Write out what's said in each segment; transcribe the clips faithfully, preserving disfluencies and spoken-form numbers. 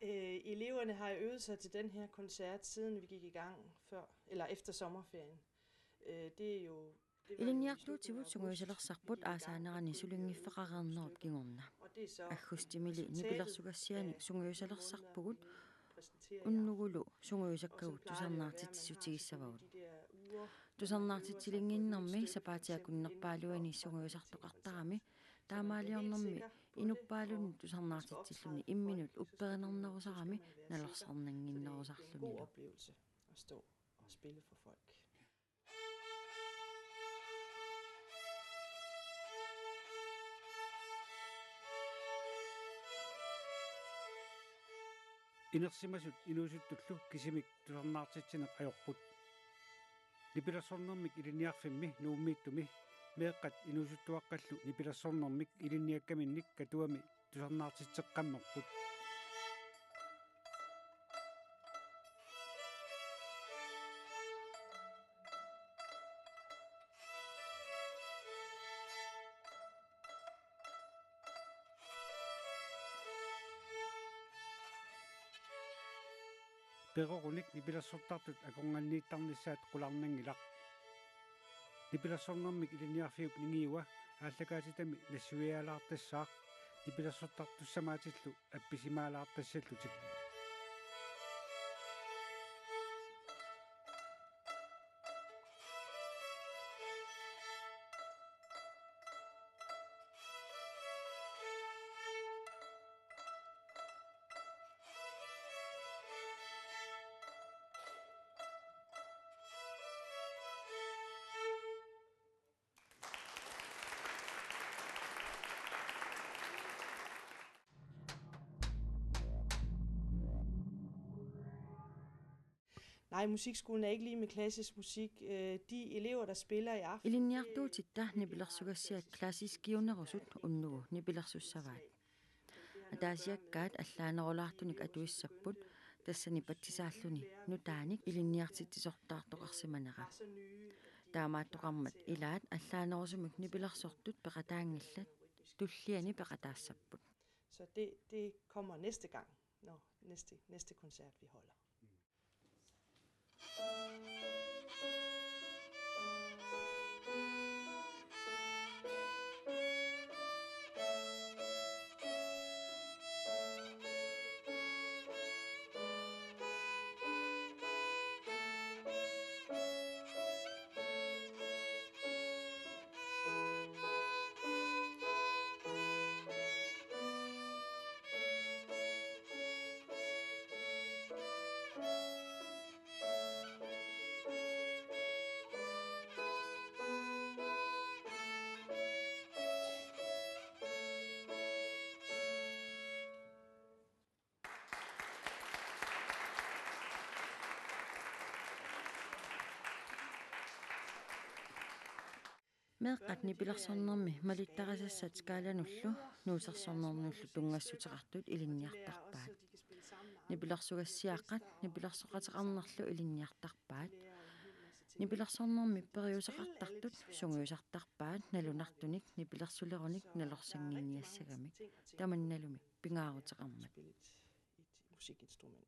Øh, eleverne har jo øvet sig til den her koncert, siden vi gik i gang før, eller efter sommerferien. Øh, det er jo, det var jo i slutningen af august, vi gik i gang med det, og det er så, augustimili nipilersugassianik sungiusalersarpugut, unnugulu sungiusakkagut tusarnaartitsissutigissavagut. Tusarnaartitsilinnginnermi sapaatip akunnerpaaluini sungiusartoqartarami, taamaaliornermi inuppaalunni tusarnaartitsilluni imminut upperinarnerusarami nalorsarnannginnerusarlunilu. At stå og spille for folk. Inersimasut inuusuttullu kisimik tusarnaartitsineq ajorput. Nipilersornermik Ilinniarfimmi Nuummiittumi meeqqat inuusuttuaqqallu nipilersornermik ilinniakkaminnik Katuami tusarnaartitseqqammerput. Perorunik nipilersortartut akornanniittarnissaat qularnanngilaq. Nipilersornermik Ilinniarfiup ningiua aallakaatitami nassuiaalaartassaaq nipilersortartussamaatillu appisimaalaartassallutik. Nej, musikskolen er ikke lige med klassisk musik. Øh, de elever, der spiller i aften, det er, det er elever, der spiller i, øh, klassisk musik. Ilinniartuutitta nipilersugassiat klassiskiunerusut unnugu nipilersussavaat. Ataasiakkaat allaanerulaartunik atuissapput, tassani patsisaalluni nutaanik ilinniartitsisortaartoqarsimanera. Taamaattoqarmat ilaat allaanerusumik nipilersortut peqataanngillat, tulliani peqataassapput. Så det, det kommer næste gang, når næste, næste koncert vi holder. Meeqqat nipilersornermi malittarisassat skaalanullu nuusersornernullu tunngassuteqartut ilinniartarpaat. Nipilersugassiaaqqat nipilersoqateqarnerlu ilinniartarpaat. Nipilersornermi periuseqartartut sungiusartarpaat nalunartunik nipilersulerunik nalorsannginniassagamik. Tamannalumi pingaaruteqarmat. Et musikinstrument.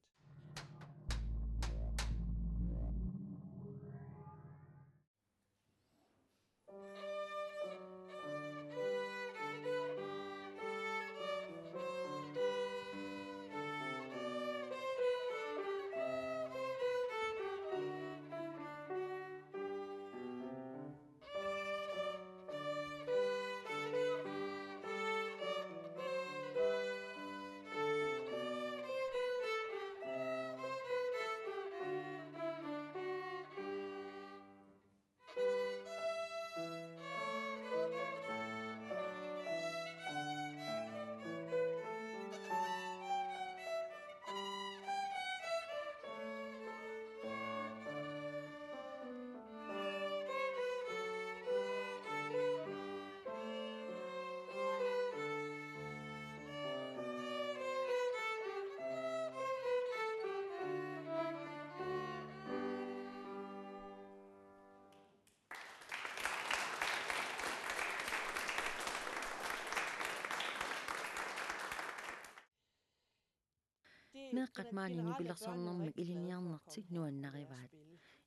Meeqqat maani nipilersornermik ilinniarnertik nuannarivaat.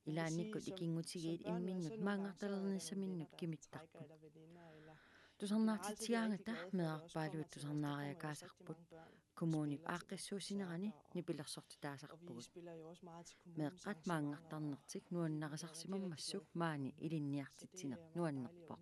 Ilaannikkut ikinngutigiit imminnut maanngartalernissaminnut kimittarput. Tusarnaartitsigaangata meerarpaaluit tusarnaariakaasarput. Kommunip aaqqissuussinerani nipilersortitaasarpugut. Meeqqat maanngartarnertik nuannarisarsimammassuk maani ilinniartitsineq nuannerpoq.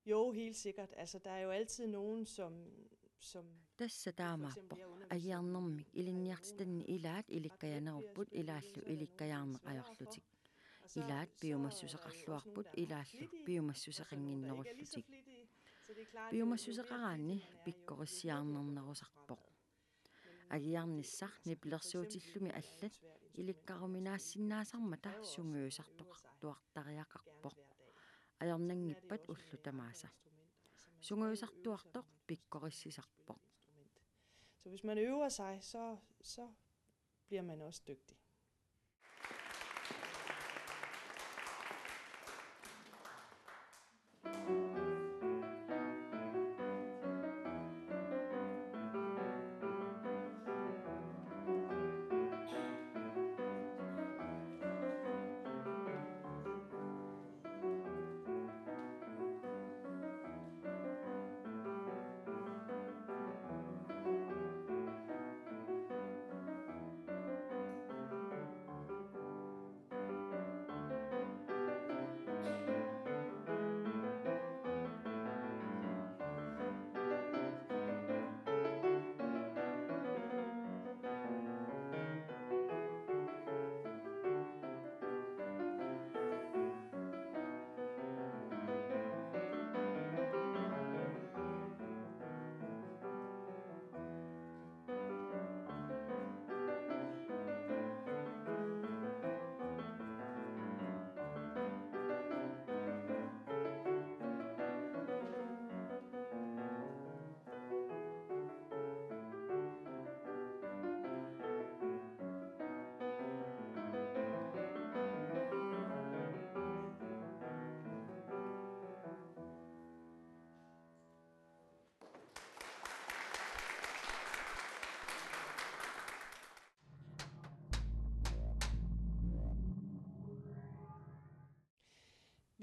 Jo, helt sikkert. Altså, der er jo altid nogen, som, som Tassa taamaappoq. Agiarnermik ilinniartitanni ilaat ilikkajanerupput ilaallu ilikkajaarneq ajorlutik. Ilaat piumassuseqarluarput ilaallu piumassuseqannginnerullutik. Piumassuseqaraanni pikkorissiarnernerusarpoq. Agiarnissaq nipilersuutillumi allat ilikkaruminaassinnaasarmata sungiusartoqartuartariaqarpoq. Ajornanngippat ullut tamaasa. Sungiusartuartoq pikkorissisarpoq. Så hvis man øver sig, så, så bliver man også dygtig.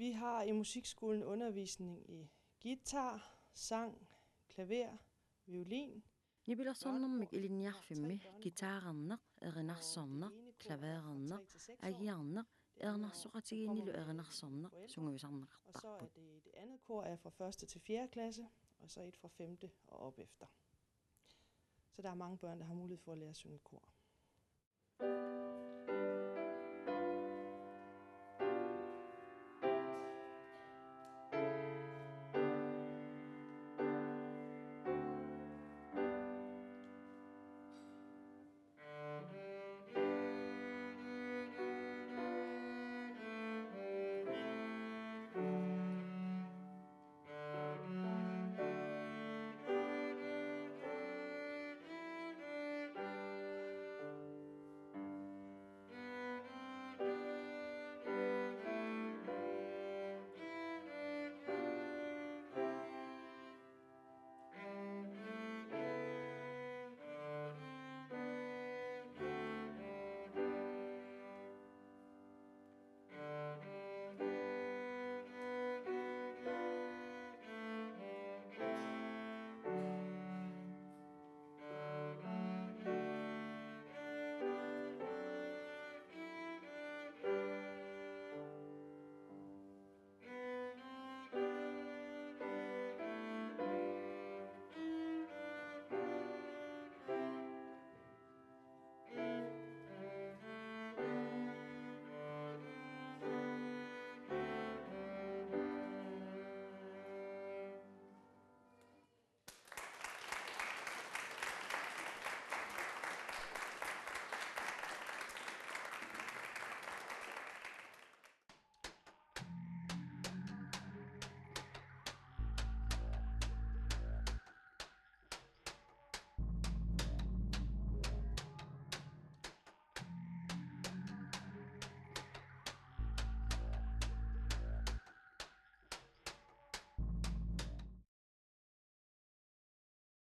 Vi har i musikskolen undervisning i guitar, sang, klaver, violin. Nipilersornermik ilinniarfimmi guitarerneq, erinarsorneq, klavererneq, agiarneq, erinarsoqatigiinnilu erinarsorneq sungiusarneqartarput. Og så er det, det andet kor er fra første til fjerde klasse, og så et fra femte og op efter. Så der er mange børn, der har mulighed for at lære at synge i kor.